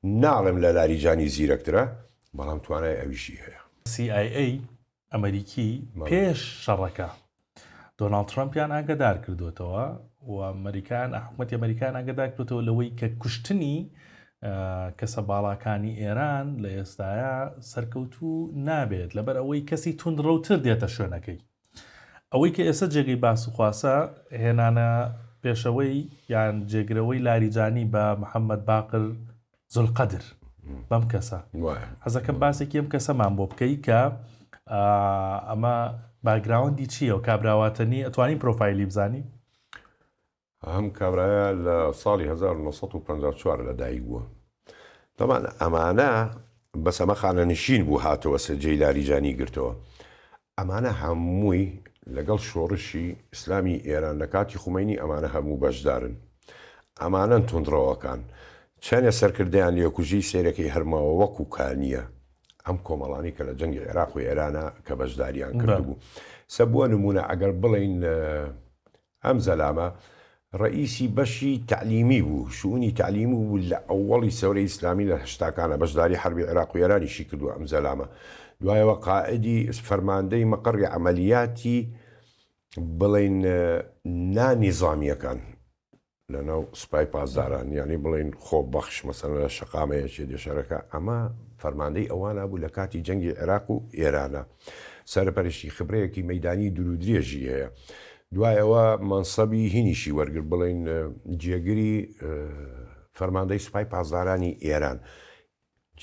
ناڵێم لە لاریجانی زیرەکترە، بەڵام توانای ئەویشی هەیە. سی ئای ئەی ئەمەریکی پێش شەڕەکە دۆناڵد ترەمپیان ئاگەدار کردوێتەوە و ئەمریکان حکوومەتی ئەمریکان ئاگەدار کردوێتەوە لەوەی کە کوشتنی کەسە باڵاکانی ئێران لە ئێستاە سەرکەوتوو نابێت لەبەر ئەوەی کەسی توندڕەوتر دێتە شوێنەکەی ئەوەی کە ئێستا جێگەی باس و خواسە هێنانە پێشەوەی یان جێگرەوەی لاریجانی بە محەممەد باقر زولقەدر بەم کەسە حەزەکەم باسێکی ئەم کەسەمان بۆ بکەی کە ئەمە باگراوەندی چییە و کابراواتەنی ئەتوانی پرۆفایلی بزانی ئەم کابرایە لە ساڵی 1954 لە دایک بووە تەمان ئەمانە بەس ئەمە خانەنشین بوو هاتەوە سەرجێی لاریجانی گرتەوە ئەمانە هەمووی لەگەڵ شۆڕشی ئیسلامی ئێران لە کاتی خومەینی ئەمانە هەموو بەشدارن ئەمانەن توندڕەوەکان چەنێ سەرکردەیان لێکوژی سەیرەکەی هەرماوە وەکو کانیە ئەم کۆمەڵانی کە لە جەنگی عێراق و ئێرانە کە بەشداریان کردبوو سە بۆ نمونە ئەگەر بڵین ئەم زەلامە ڕەئیسی بەشی تەعلیمی بوو، شئونی تەعلیمی بوو لە ئەوەڵی سەورەی ئیسلامی لە هەشتاکانا بەشداری حەربی عێراق و ئێرانیشی کردووە ئەم زەلامە دوایەوە قائدی فەرماندەی مەقەڕی عەمەلیاتی بڵێین نا نیزامیەکان لەناو سوپای پاسداران یانی بڵێین خۆبەخش مەسەلەن لە شەقامە یەکێ دێ شەرەکە ئەمە فەرماندەی ئەوانە بوو لە کاتی جەنگی عێراق و ئێرانە سەرپەرشتی خبرەیەکی مەیدانی دوورودرێژی هەیە دوای ئەوە مەنسەبی هینیشی وەرگرت بڵێین جێگری فەرماندەی سوپای پاسدارانی ئێران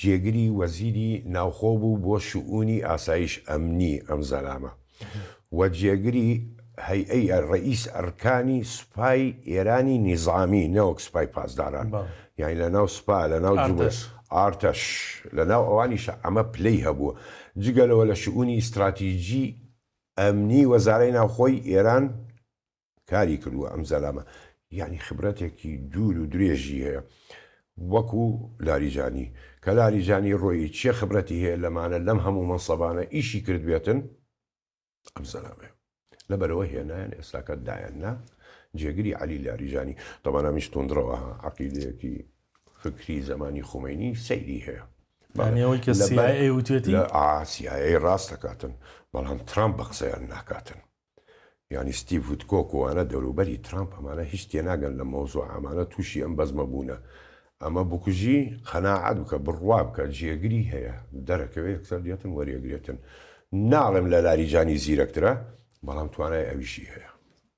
جێگری وەزیری ناوخۆ بوو بۆ شئونی ئاسایش ئەمنی ئەم زەلامە و جێگری هەیئەی ڕەئیس ئەرکانی سوپای ئێرانی نیزامی نەوەک سوپای پاسداران یانی لە ناو سوپا لە ناو جمهور ئارتەش لە ناو ئەوانیشە ئەمە پلەی هەبووە جگە لەوە لە شئونی ئیستراتیجی ئەمنی وەزارەی ناوخۆی ئێران کاری کردووە ئەم زەلامە یانی خبرەتێکی دوور و درێژی هەیە وەکو لاریجانی کە لاریجانی ڕۆیی چێ خبرەتی هەیە لەمانە لەم هەموو مەنسەبانە ئیشی کردبێتن ئەم زەلامەیە لەبەرەوە هێنایان ئێستاکە دایان نا جێگری عەلی لاریجانی تەبعەن ئەمیش توندڕەوە ها عەقیدەیەکی فکری زەمانی خومەینی سەیری هەیە. یانی ئەوەی کە سی ئای ئەی وتوێتی؟ ئا سی ئای ئەی ڕاست دەکاتن بەڵام ترامپ بە قسەیان ناکاتن. یانی ستیڤ وتکۆک و ئەوانە دەوروبەری ترامپ ئەمانە هیچ تێناگەن لە مەوزوع ئەمانە تووشی ئەم بەزمە بوونە. ئەمە بکوژی قەناعەت بکە بڕوا بکە جێگری هەیە دەرەکەوێ یەکسەر دێتن وەریەگرێتن. ناڵێم لە لاریجانی زیرەکترە بەڵام توانای ئەویشی هەیە.